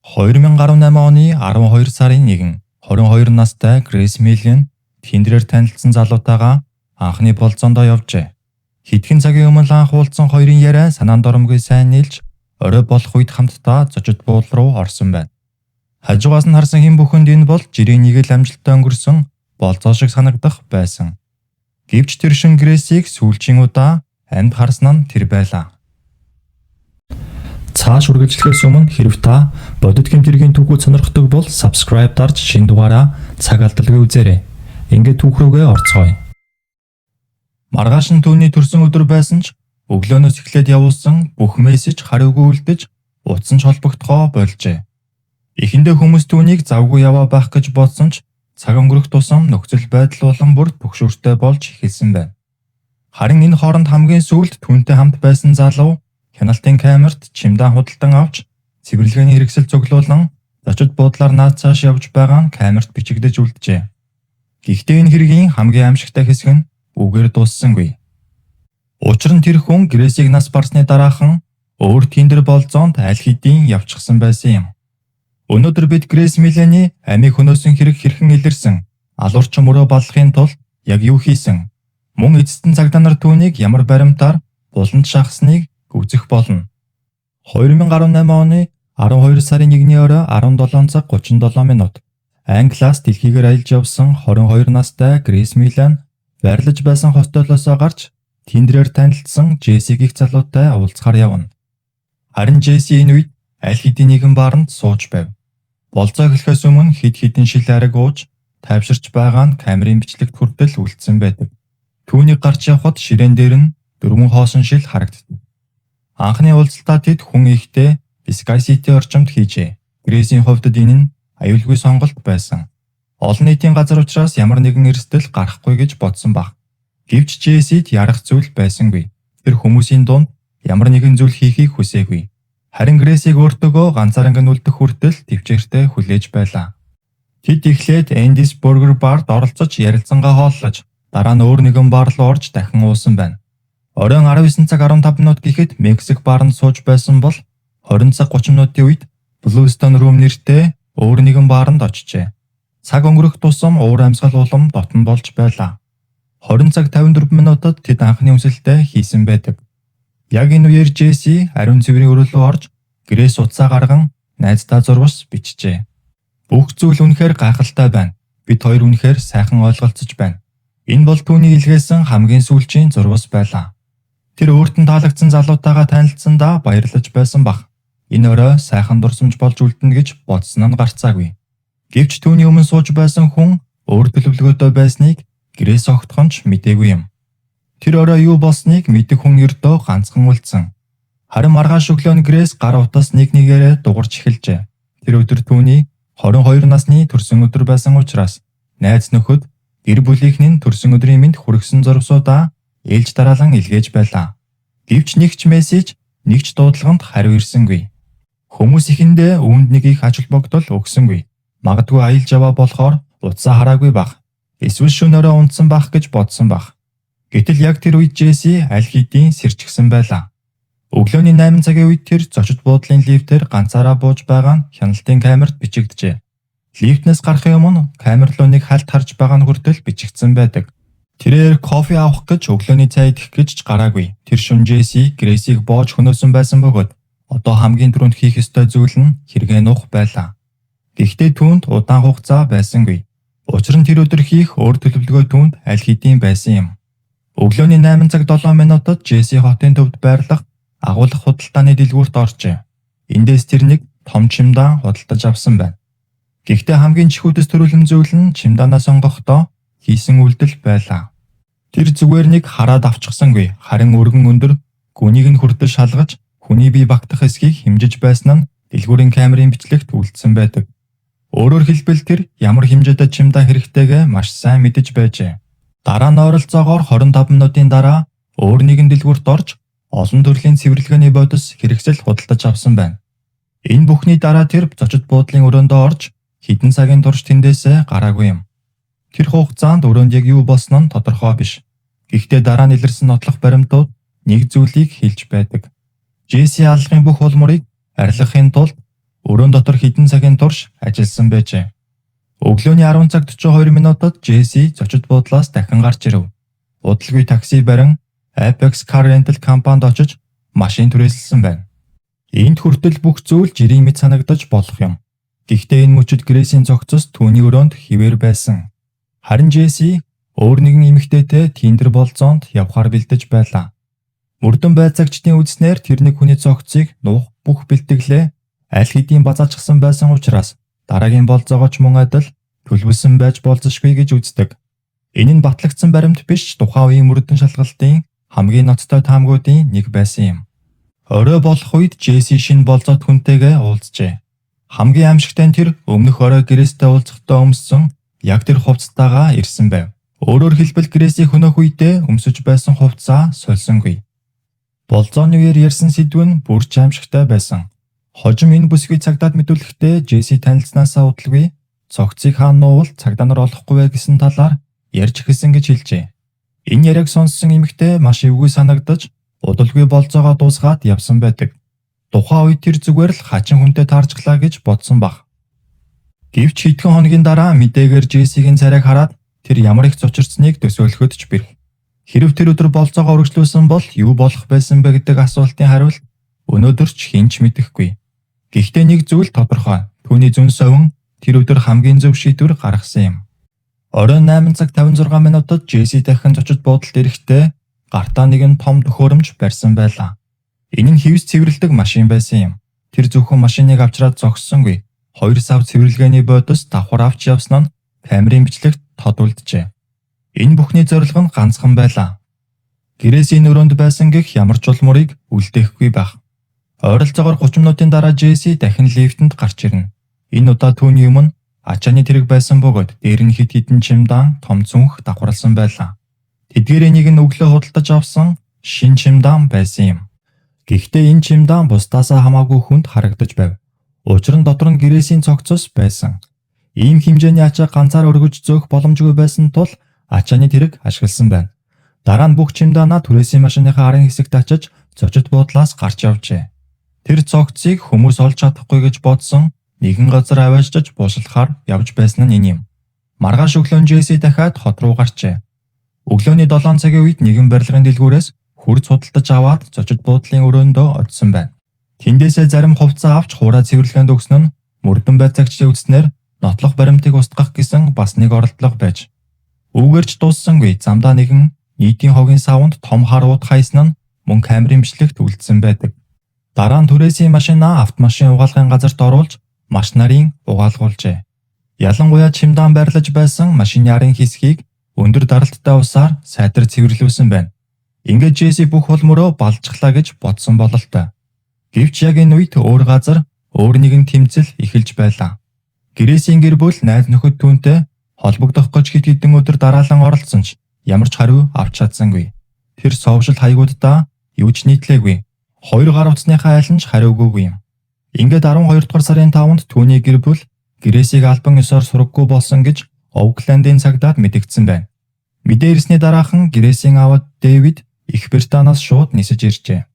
2018 оны 12 сарын 1, 22 настай Грейс Миллиан Тиндрээр танилцсан залуутайгаа анхны болзоондоо явжээ. Хэдхэн цагийн өмнө анх уулзсан хоёрын яриа санаан доромгүй сайн нийлж, орой болох үед хамтдаа зочид буудлын руу орсон байна. Хажуугаас нь харсан хэн бүхэнд энэ бол жирийн нэг л амжилттай өнгөрсөн болзоо шиг санагдах байсан. Гэвч тэр шөнө Грейсийг сүүлчийн удаа амьд харсан нь тэр байлаа. Цааш үргэлжлэхээс өмнө хэрв та бодит гэмт хэргийн түүхүүд сонирхдог бол subscribe дарж шинэ дугаараа цаг алдалгүй үзээрэй. Ингээд түүх рүүгээ орцгоё. Маргааш нь түүний төрсөн өдөр байсан ч өглөөнөөс эхлээд явуулсан бүх мессеж хариугүй үлдэж, утас нь ч холбогдохоо больжээ. Эхэндээ хүмүүс түүнийг завгүй яваа байх гэж бодсон ч цаг өнгөрөх тусам нөхцөл байдал улам бүр түгшүүртэй болж эхэлсэн байна. Харин энэ хооронд хамгийн сүүлд түүнтэй хамт байсан залуу хяналтын камерт чемодан худалдан авч, цэвэрлэгээний хэрэгсэл цуглуулан зочид буудлаар наад цааш явж байгаа нь камерт бичигдэж үлджээ. Гэхдээ энэ хэргийн хамгийн аимшигтай хэсэг нь үүгээр дууссангүй. Учир нь тэр хүн Грейсийг нас барсны дараахан өөр Tinder болзоонд аль хэдийн явчихсан байсан юм. Өнөөдөр бид Грейс Миллианы амийг хөнөөсөн хэрэг хэрхэн илэрсэн, алуурчин мөрөө баллахын тулд яг юу хийсэн, мөн эцэст нь цагдаа нар түүнийг ямар баримтаар буланд шахасныг үзэх болно. 2018 оны 12 сарын 1-ний орой 17 цаг 37 минут. Англиас дэлхийгээр аялж явсан 22 настай Грейс Миллиан байрлаж байсан хостелоосоо гарч Тиндрээр танилцсан Джесси гэх залуутай уулзахаар явна. Харин Джесси энэ үед аль хэдийн нэгэн бааранд сууж байв. Болзоо эхлэхээс өмнө хэд хэдэн шил ариг ууж тайвширч байгаа нь камерын бичлэгт хүртэл үлдсэн байдаг. Түүнийг гарч явхад ширээн дээр нь дөрвөн хоосон шил харагддаг. Анхны уулзалтаа тэд хүн ихтэй Sky City орчимд хийжээ. Грейсийн хувьд энэ нь аюулгүй сонголт байсан. Олон нийтийн газар учраас ямар нэгэн эрсдэл гарахгүй гэж бодсон байх. Гэвч Джессид ярах зүйл байсангүй. Тэр хүмүүсийн дунд ямар нэгэн зүйл хийхийг хүсээгүй. Харин Грейсийг өөртөөгөө ганцаараа үлдэх хүртэл тэвчээртэй хүлээж байлаа. Тэд эхлээд Andy's Burger Bar-д оролцож ярилцсангаа хооллож, дараа нь өөр нэгэн бар руу орж дахин уусан байна. Оройн 19 цаг 15 минут гэхэд Мексик баранд сууж байсан бол 20 цаг 30 минутын үед Bluestone Room нэртэй өөр нэгэн бааранд очжээ. Цаг өнгөрөх тусам уур амьсгал улам дотно болж байлаа. 20 цаг 54 минутад тэд анхны үнсэлтээ хийсэн байдаг. Яг энэ үеэр Джесси ариун цэврийн өрөө рүү орж, Грейс утсаа гарган найздаа зурвас бичжээ. "Бүх зүйл үнэхээр гайхалтай байна. Бид хоёр үнэхээр сайхан ойлголцож байна." Энэ бол түүний илгээсэн хамгийн сүүлчийн зурвас байлаа. Тэр өөрт нь таалагдсан залуутайгаа танилцсандаа баярлаж байсан байх. Энэ орой сайхан дурсамж болж үлдэнэ гэж бодсон нь гарцаагүй. Гэвч түүний өмнө сууж байсан хүн өөр төлөвлөгөөтэй байсныг Грейс огтхон ч мдээгүй юм. Тэр орой юу болсныг мэдэх хүн ердөө ганцхан үлдсэн. Харин маргааш өглөө нь Грейс гар утас нэг нэгээрээ дуугарч эхэлжээ. Тэр өдөр түүний 22 насны төрсөн өдөр байсан учраас найз нөхөд, гэр бүлийнх нь төрсөн өдрийн мэнд хүргэсэн зурвасуудаа ээлж дараалан илгээж байлаа. Гэвч нэг ч мессеж, нэг ч дуудлаганд хариу ирсэнгүй. Хүмүүс эхэндээ үүнд нэг их ач холбогдол өгсөнгүй. Магадгүй аялж яваа болохоор утсаа хараагүй байх. Эсвэл шөнө орой унтсан байх гэж бодсон байх. Гэтэл яг тэр үед Джесси аль хэдийн сэрчихсэн байлаа. Өглөөний 8 цагийн үед тэр зочид буудлын лифтээр ганцаараа бууж байгаа нь хяналтын камерт бичигджээ. Лифтнээс гарахын өмнө камер руу нэг хальт харж байгаа нь хүртэл бичигдсэн байдаг. Тэрээр кофе авах гэж, өглөөний цай идэх гэж ч гараагүй. Тэр шөнө Джесси Грейсийг боож хөнөөсөн байсан бөгөөд одоо хамгийн түрүүнд хийх ёстой зүйл нь хэрэгээ нуух байлаа. Гэхдээ түүнд удаан хугацаа байсангүй. Учир нь тэр өдөр хийх өөр төлөвлөгөө түүнд аль хэдийн байсан юм. Өглөөний 8 цаг 7 минутад Джесси хотын төвд байрлах агуулга худалдааны дэлгүүрт оржээ. Эндээс тэр нэг том чемодан худалдаж авсан байна. Гэхдээ хамгийн чихүүдэс төрүүлэм зүйл нь чемоданаа сонгохдоо хийсэн үйлдэл байлаа. Тэр зүгээр нэг хараад авчихсангүй. Харин өргөн өндөр гүнийг нь хүртэл шалгаж, хүний бие багтах хэсгийг хэмжиж байсан нь дэлгүүрийн камерын бичлэгт үлдсэн байдаг. Өөрөөр хэлбэл, тэр ямар хэмжээтэй чемодан хэрэгтэйгээ маш сайн мэдэж байжээ. Дараа нь ойролцоогоор 25 минутын дараа өөр нэгэн дэлгүүрт орж, олон төрлийн цэвэрлэгээний бодис хэрэгсэл худалдаж авсан байна. Энэ бүхний дараа тэр зочид буудлын өрөөндөө орж, хэдэн цагийн турш тэндээсээ гараагүй юм. Тэр хугацаанд өрөөнд яг юу болсон нь тодорхой биш. Гэхдээ дараа нь илэрсэн нотлох баримтууд нэг зүйлийг хэлж байдаг. Джесси аллагын бүх улмырыг арилгахын тулд өрөөн дотор хэдэн цагийн турш ажилласан байжээ. Өглөөний 10 цаг 42 минутад Джесси зочид буудлаас дахин гарч ирэв. Удалгүй такси барин Apex Car Rental компанид очиж машин түрээсэлсэн байна. Энд хүртэл бүх зүйл жирийн мэт санагдаж болох юм. Гэхдээ энэ мөчид Грейсийн цогцос түүний өрөөнд хэвээр байсан. Харин Джесси өөр нэгэн эмэгтэйтэй Tinder болзоонд явахаар бэлдэж байлаа. Мөрдөн байцаагчдын үзснээр тэр нэг хүний цогцыг нуух бүх бэлтгэлээ аль хэдийн базаачихсан байсан учраас дараагийн болзоогоо ч мөн адил төлөвлөсөн байж болзошгүй гэж үздэг. Энэ нь батлагдсан баримт биш, тухайн үеийн мөрдөн шалгалтын хамгийн ноцтой таамгуудын нэг байсан юм. Орой болох үед Джесси шинэ болзоот хүнтэйгээ уулзжээ. Хамгийн аимшигтай нь тэр өмнөх орой Грейстэй уулзахдаа өмссөн яг тэр хувцастайгаа ирсэн байв. Өөрөөр хэлбэл, Грейсийг хөнөөх үедээ өмсөж байсан хувцсаа сольсонгүй. Болзооны үеэр ярьсан сэдэв нь бүр ч аимшигтай байсан. Хожим энэ бүсгүй цагдаад мэдүүлэхдээ Джесси танилцсанаасаа удалгүй цогцыг хаана нуувал цагдаа нар олохгүй вэ гэсэн талаар ярьж эхэлсэн гэж хэлжээ. Энэ яриаг сонссон эмэгтэй маш эвгүй санагдаж, удалгүй болзоогоо дуусгаад явсан байдаг. Тухайн үед тэр зүгээр л хачин хүнтэй таарчглаа гэж бодсон байх. Гэвч хэдхэн хоногийн дараа мэдээгээр Джессигийн царайг хараад тэр ямар их цочирдсаныг төсөөлөхөд ч бэрх. Хэрэв тэр өдөр болзоогоо үргэлжлүүлсэн бол юу болох байсан бэ гэдэг асуултын хариулт өнөөдөр ч хэн ч мэдэхгүй. Гэхдээ нэг зүйл тодорхой. Түүний зөн совин тэр өдөр хамгийн зөв шийдвэр гаргасан юм. Оройн 8 цаг 56 минутад Джесси дахин зочид буудалд ирэхдээ гартаа нэгэн том төхөөрөмж барьсан байлаа. Энэ нь хивс цэвэрлэдэг машин байсан юм. Тэр зөвхөн машиныг авчраад зогссонгүй. Хоёр сав цэвэрлэгээний бодис давхар авч явсан нь камерын бичлэгт тод үлджээ. Энэ бүхний зорилго нь ганцхан байлаа. Грейсийн өрөөнд байсан гэх ямар ч улмөрийг үлдээхгүй байх. Ойролцоогоор 30 минутын дараа Джесси дахин лифтэнд гарч ирнэ. Энэ удаа түүний өмнө ачааны тэрэг байсан бөгөөд дээр нь хэд хэдэн чемодан, том цүнх давхарласан байлаа. Тэдгээрийн нэг нь өглөө худалдаж авсан шинэ чемодан байсан юм. Гэхдээ энэ чемодан бусдаасаа хамаагүй хүнд харагдаж байв. Учир нь дотор нь Грейсийн цогцос байсан. Ийм хэмжээний ачаа ганцаар өргөж зөөх боломжгүй байсан тул ачааны тэрэг ашигласан байна. Дараа нь бүх чемоданаа түрээсийн машиныхаа арын хэсэгт ачиж зочид буудлаас гарч явжээ. Тэр цогцыг хүмүүс олж чадахгүй гэж бодсон нэгэн газар аваачиж буушлахаар явж байсан нь энэ юм. Маргааш өглөө Джесси дахиад хот руу гарчээ. Өглөөний 7 цагийн үед нэгэн барилгын дэлгүүрээс хурц худалдаж аваад зочид буудлын өрөөндөө очсон байна. Тэндээсээ зарим хувцас авч хуурай цэвэрлэгээнд өгсөн нь мөрдөн байцаагчдын үзснээр нотлох баримтыг устгах гэсэн бас нэг оролдлого байж. Үүгээр ч дууссангүй, замдаа нэгэн нийтийн хогийн саванд том хар уут хайсан нь мөн камерын бичлэгт үлдсэн байдаг. Дараа нь түрээсийн машинаа автомашин угаалгын газарт оруулж маш нарийн угаалгуулжээ. Ялангуяа чемодан байрлаж байсан машины арын хэсгийг өндөр даралттай усаар сайтар цэвэрлүүлсэн байна. Ингээд Джесси бүх хулмөрөө балжчихлаа гэж бодсон бололтой. Гэвч яг энэ үед өөр газар өөр нэгэн тэмцэл эхэлж байлаа. Грейсийн гэр бүл, найз нөхөд түүнтэй холбогдох гэж хэд хэдэн өдөр дараалан оролдсон ч ямар ч хариу авч чадсангүй. Тэр social хаягууддаа юу ч нийтлээгүй. Хоёр гар утасныхаа аль нь ч хариу өгөөгүй юм. Ингээд 12 дугаар сарын 5-нд түүний гэр бүл Грейсийг албан ёсоор сураггүй болсон гэж Оуклендийн цагдаад мэдэгдсэн байна. Мэдээ ирсний дараахан Грейсийн аав Дэвид Их Британаас шууд нисэж иржээ.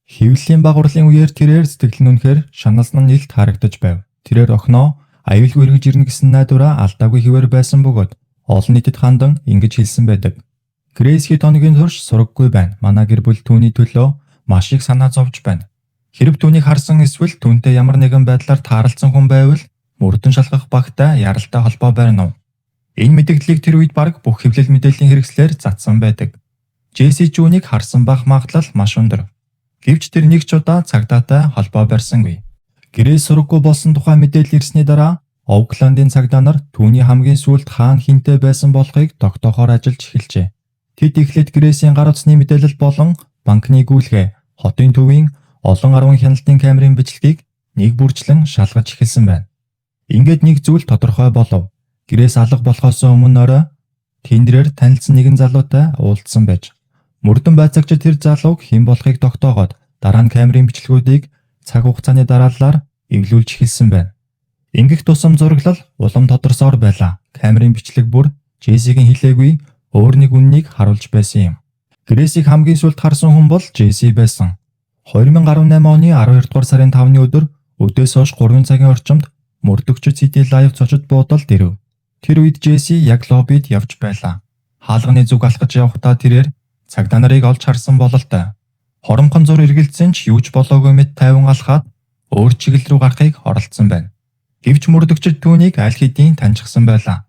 Хэвлэлийн баг хурлын үеэр тэрээр сэтгэл нь үнэхээр шаналсан нь илт харагдаж байв. Тэрээр охиноо аюулгүй эргэж ирнэ гэсэн найдвараа алдаагүй хэвээр байсан бөгөөд олон нийтэд хандан ингэж хэлсэн байдаг. "Грейс хэд хоногийн турш сураггүй байна. Манай гэр бүл түүний төлөө маш их санаа зовж байна. Хэрэв түүнийг харсан эсвэл түүнтэй ямар нэгэн байдлаар тааралдсан хүн байвал мөрдөн шалгах багтай яралтай холбоо барина уу?" Энэ мэдэгдлийг тэр үед бараг бүх хэвлэл мэдээллийн хэрэгслээр затсан байдаг. Джесси ч үүнийг харсан байх магадлал маш өндөр. Гэвч тэр нэг ч удаа цагдаатай холбоо барьсангүй. Грейс сураггүй болсон тухай мэдээлэл ирсний дараа Оуклендийн цагдаа нар түүний хамгийн сүүлд хаана хэнтэй байсан болохыг тогтоохоор ажиллаж эхэлжээ. Тэд эхлээд Грейсийн гар утасны мэдээлэл болон банкны гүйлгээ, хотын төвийн олон арван хяналтын камерын бичлэгийг нэг бүрчлэн шалгаж эхэлсэн байна. Ингээд нэг зүйл тодорхой болов. Грейс алга болохоос өмнө орой Tinder-ээр танилцсан нэгэн залуутай уулзсан байж. Мөрдөн байцаагчид тэр залууг хэн болохыг тогтоогоод дараа нь камерын бичлэгүүдийг цаг хугацааны дарааллаар эвлүүлж эхэлсэн байна. Ингэх тусам зураглал улам тодорсоор байлаа. Камерын бичлэг бүр Джессигийн хэлээгүй өөр нэг үнэнийг харуулж байсан юм. Грейсийг хамгийн сүүлд харсан хүн бол Джесси байсан. 2018 оны 12 дугаар сарын 5-ны өдөр Өдөөс хойш 3 цагийн орчимд мөрдөгчид City Live зочид буудалд ирэв. Тэр үед Джесси яг лоббид явж байлаа. Хаалганы зүг алхаж явахдаа тэрээр цагдаа нарыг олж харсан бололтой. Хоромхон зур эргэлзсэн ч юу ч болоогүй мэт тайван алхаад өөр чиглэл рүү гарахыг оролдсон байна. Гэвч мөрдөгчид түүнийг аль хэдийн таньчихсан байлаа.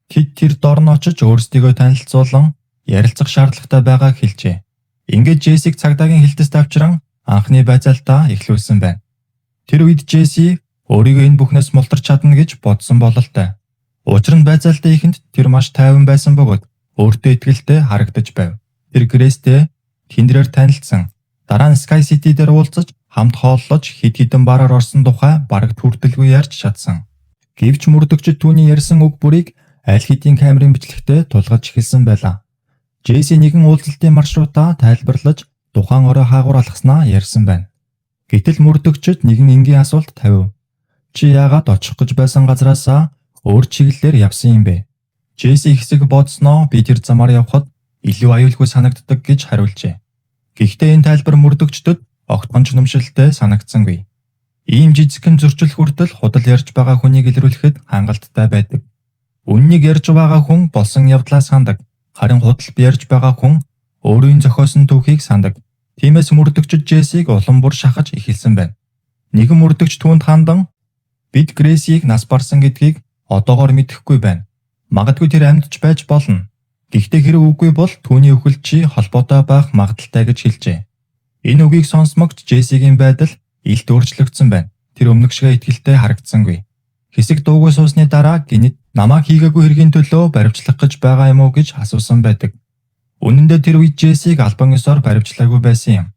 Тэд тэр дор нь очиж өөрсдийгөө танилцуулан ярилцах шаардлагатай байгааг хэлжээ. Ингээд Джессиг цагдаагийн хэлтэст авчран анхны байцаалтаа эхлүүлсэн байна. Тэр үед Джесси өөрийгөө энэ бүхнээс мултарч чадна гэж бодсон бололтой. Учир нь байцаалтын эхэнд тэр маш тайван байсан бөгөөд өөртөө итгэлтэй харагдаж байв. Тэр Грейстэй Tinder-ээр танилцсан. Дараа нь Sky City дээр уулзаж хамт хооллож хэд хэдэн бараар орсон тухай бараг хүртэлгүй ярьж чадсан. Гэвч мөрдөгчид түүний ярьсан үг бүрийг аль хэдийн камерын бичлэгтээ тулгаж эхэлсэн байлаа. Джесси нэгэн уулзалтын маршрутаа тайлбарлаж тухайн орой хаагур алхаснаа ярьсан байна. Гэтэл мөрдөгчид нэгэн энгийн асуулт тавив. "Чи яагаад очих гэж байсан газраасаа өөр чиглэлээр явсан юм бэ?" Джесси хэсэг бодсноо "Би тэр замаар явхад илүү аюулгүй санагддаг" гэж хариулжээ. Гэхдээ энэ тайлбар мөрдөгчдөд огтхон ч үнэмшилтэй санагдсангүй. Ийм жижигхэн зөрчил хүртэл худал ярьж байгаа хүнийг илрүүлэхэд хангалттай байдаг. Үнэнийг ярьж байгаа хүн болсон явдлаа санадаг. Харин худал ярьж байгаа хүн өөрийн зохиосон түүхийг санадаг. Тиймээс мөрдөгчид Джессиг улам бүр шахаж эхэлсэн байна. Нэгэн мөрдөгч түүнд хандан "Бид Грейсийг нас барсан гэдгийг одоогоор мэдэхгүй байна. Магадгүй тэр амьд ч байж болно. Гэхдээ хэрэв үгүй бол түүний үхэлд чи холбоотой байх магадлалтай" гэж хэлжээ. Энэ үгийг сонсмогч Джессигийн байдал илт өөрчлөгдсөн байна. Тэр өмнөх шигээ итгэлтэй харагдсангүй. Хэсэг дуугүй суусны дараа гэнэт "Намайг хийгээгүй хэргийн төлөө баривчлах гэж байгаа юм уу?" гэж асуусан байдаг. Үнэн дээр тэр үед Джессиг албан ёсоор баривчлаагүй байсан юм.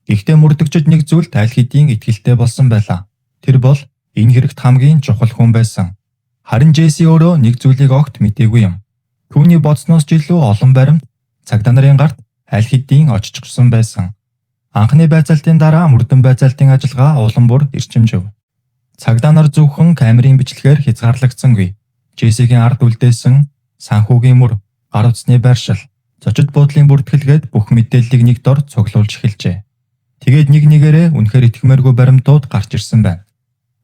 Гэхдээ мөрдөгчид нэг зүйлд аль хэдийн итгэлтэй болсон байлаа. Тэр бол энэ хэрэгт хамгийн чухал хүн байсан. Харин Джесси өөрөө нэг зүйлийг огт мдээгүй юм. Түүний бодсоноос ч илүү олон баримт цагдаа нарын гарт аль хэдийн оччихсон байсан. Анхны байцаалтын дараа мөрдөн байцаалтын ажиллагаа улам бүр эрчимжив. Цагдаа нар зөвхөн камерын бичлэгээр хязгаарлагдсангүй. Джессигийн ард үлдээсэн санхүүгийн мөр, гар утасны байршил, зочид буудлын бүртгэл гээд бүх мэдээллийг нэг дор цуглуулж эхэлжээ. Тэгээд нэг нэгээрээ үнэхээр итгэмээргүй баримтууд гарч ирсэн байна.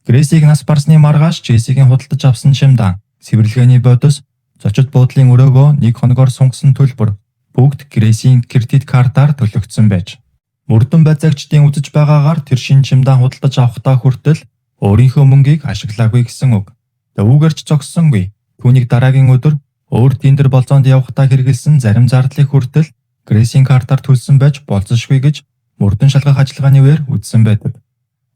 Грейсийг нас барсны маргааш Джессигийн худалдаж авсан чемодан, цэвэрлэгээний бодис, зочид буудлын өрөөгөө нэг хоногоор сунгасан төлбөр бүгд Грейсийн кредит картаар төлөгдсөн байж. Мөрдөн байцаагчдын үзэж байгаагаар тэр шинэ чемодан худалдаж авахдаа хүртэл өөрийнхөө мөнгийг ашиглаагүй гэсэн үг. Үүгээр ч зогссонгүй. Түүнийг дараагийн өдөр өөр Tinder болзоонд явахдаа хэрэглэсэн зарим зардлыг хүртэл Грейсийн картаар төлсөн байж болзошгүй гэж мөрдөн шалгах ажиллагааны үеэр үзсэн байдаг.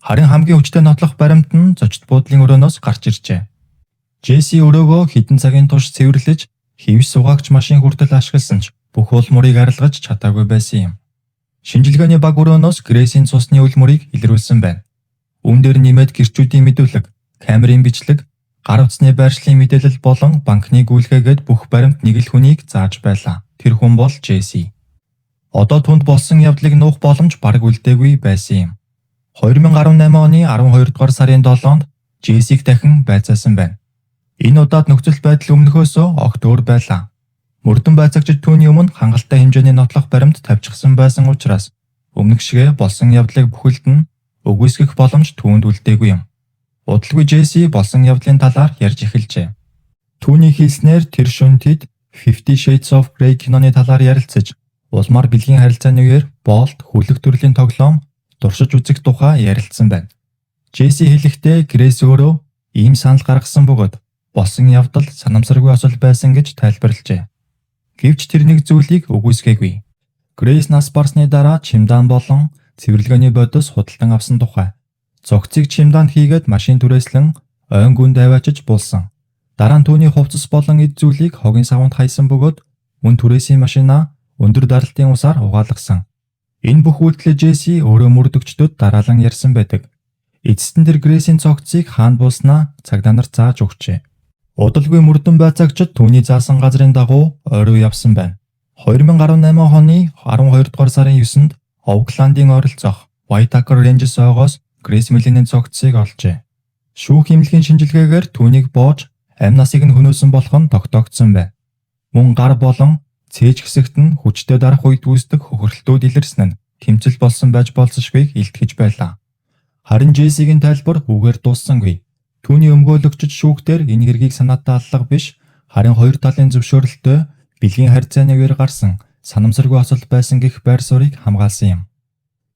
Харин хамгийн хүчтэй нотлох баримт нь зочид буудлын өрөөнөөс гарч иржээ. Джесси өрөөгөө хэдэн цагийн турш цэвэрлэж, хэвш сугаагч машин хүртэл ашигласан ч бүх уул мурыг арилгаж чадаагүй байсан юм. Шинжилгээний баг өрөөнөөс Грейсийн цусны үл мөрийг илрүүлсэн байна. Үүн дээр нэмээд гэрчүүдийн мэдүүлэг, камерын бичлэг, гар утасны байршлын мэдээлэл болон банкны гүйлгээгээд бүх баримт нэг л хүнийг зааж байлаа. Тэр хүн бол Джесси. Одоо түүнд болсон явдлыг нуух боломж бараг үлдээгүй байсан юм. 2018 оны 12 дугаар сарын 7-нд Джессиг дахин байцаасан байна. Энэ удаад нөхцөл байдал өмнөхөөсөө огт өөр байлаа. Мөрдөн байцаагчид түүний өмнө хангалттай хэмжээний нотлох баримт тавьчихсан байсан учраас өмнөх шигээ болсон явдлыг бүхэлд нь үгүйсгэх боломж түүнд үлдээгүй юм. Удалгүй Джесси болсон явдлын талаар ярьж эхэлжээ. Түүний хэлснээр тэр шөнө тэд Fifty Shades of Grey киноны талаар ярилцаж, улмаар бэлгийн харилцааны үеэр болт хүлэх төрлийн тоглоом туршиж үзэх тухай ярилцсан байна. Джесси хэлэхдээ Грейс өөрөө ийм санал гаргасан бөгөөд болсон явдал санамсаргүй осол байсан гэж тайлбарлажээ. Гэвч тэр нэг зүйлийг үгүйсгээгүй. Грейс нас барсны дараа чемодан болон цэвэрлэгээний бодис худалдан авсан тухай. Цогцыг чемоданд хийгээд машин түрээслэн ойн гүнд аваачиж буулсан. Дараа нь түүний хувцас болон эд зүйлийг хогийн саванд хаясан бөгөөд мөн түрээсийн машинаа өндөр даралтын усаар угаалгасан. Энэ бүх үйлдэлээ Джесси өөрөө мөрдөгчдөд дараалан ярьсан байдаг. Эцэст нь тэр Грейсийн цогцыг хаана бууснаа цагдаа нарт зааж өгчээ. Удалгүй мөрдөн байцаагчид түүний заасан газрын дагуу ойруу явсан байна. 2018 оны 12 дугаар сарын 9-нд Оукландын ойролцоох Whiteacre Ranges ойгоос Грейс Мелинийн цогцыг олжээ. Шүүх эмнэлгийн шинжилгээгээр түүнийг боож амь насыг нь хөнөөсөн болох нь тогтоогдсон байна. Мөн гар болон цээж хэсэгт нь хүчтэй дарах үед үүсдэг хохирлтууд илэрсэн нь тэмцэл болсон байж болзошгүйг илтгэж байлаа. Харин Джессигийн тайлбар үүгээр дууссангүй. Түүний өмгөөлөгчид шүүхдээ энэ хэргийг санаатай аллага биш, харин хоёр талын зөвшөөрөлтөй бэлгийн харьцааны үеэр гарсан санамсаргүй асуудал байсан гэх байр суурийг хамгаалсан юм.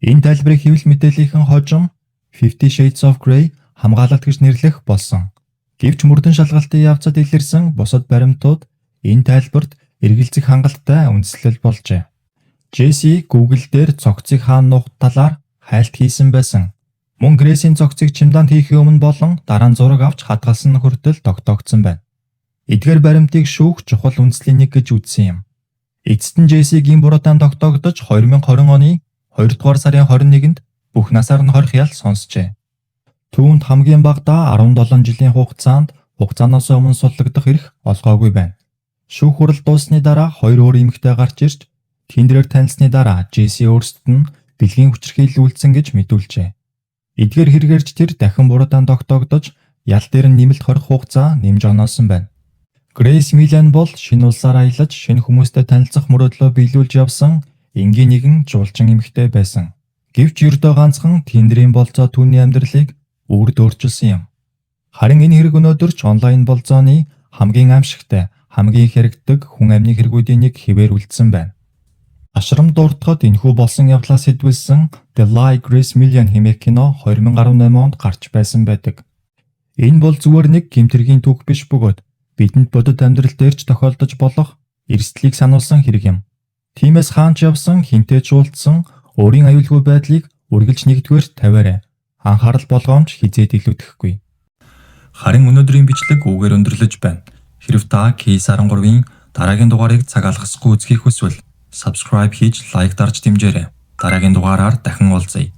Энэ тайлбарыг хэвлэл мэдээллийнхэн хожим Fifty Shades of Grey хамгаалалт гэж нэрлэх болсон. Гэвч мөрдөн шалгалтын явцад илэрсэн бусад баримтууд энэ тайлбарт эргэлзэх хангалттай үндэслэл болжээ. Джесси Google дээр цогцыг хаана нуух талаар хайлт хийсэн байсан. Мөн Грейсийн цогцыг чемоданд хийхийн өмнө болон дараа нь зураг авч хадгалсан хүртэл тогтоогдсон байна. Эдгээр баримтыг шүүх чухал үндэслийн нэг гэж үзсэн юм. Эцэст нь Джесси гэм буруутай тогтоогдож, 2020 оны 2 дугаар сарын 21-нд бүх насаар нь хорих ял сонсжээ. Түүнд хамгийн багадаа 17 жилийн хугацаанд хугацаанаас өмнө суллагдах эрх олгоогүй байна. Шүүх хурал дууссаны дараа хоёр өөр эмэгтэй гарч ирж, Tinder-ээр танилцсаны дараа Джесси өөрсдөд нь бэлгийн хүчирхийлэл үйлдсэн гэж мэдүүлжээ. Эдгээр хэрэгээр ч тэр дахин буруутай тогтоогдож, ял дээр нь нэмэлт хорих хугацаа нэмж оноосон байна. Грейс Миллиан бол шинэ улсаар аялаж, шинэ хүмүүстэй танилцах мөрөөдлөө биелүүлж явсан энгийн нэгэн жуулчин эмэгтэй байсан. Гэвч ердөө ганцхан Tinder-ийн болзоо түүний амьдралыг үүрд өөрчилсөн юм. Харин энэ хэрэг өнөөдөр ч онлайн болзооны хамгийн аимшигтай, хамгийн их яригддаг хүн амны хэрэгүүдийн нэг хэвээр үлдсэн байна. Ташрамд дурдахад энэхүү болсон явдлаа сэдвэлсэн The Lie Grace Millian хэмээх кино 2018 онд гарч байсан байдаг. Энэ бол зүгээр нэг гэмт хэргийн түүх биш бөгөөд бидэнд бодит амьдрал дээр ч тохиолдож болох эрсдлийг сануулсан хэрэг юм. Тиймээс хаана ч явсан, хэнтэй ч уулзсан өөрийн аюулгүй байдлыг үргэлж нэгдүгээрт тавиарай. Анхаарал болгоомж хэзээд илүүдэхгүй. Харин өнөөдрийн бичлэг үүгээр өндөрлөж байна. Хэрэв та Case 13-ын дараагийн дугаарыг цаг алгасахгүй үзэхийг хүсвэл subscribe хийж, лайк дарж дэмжээрэй. Дараагийн дугаараар дахин уулзъя.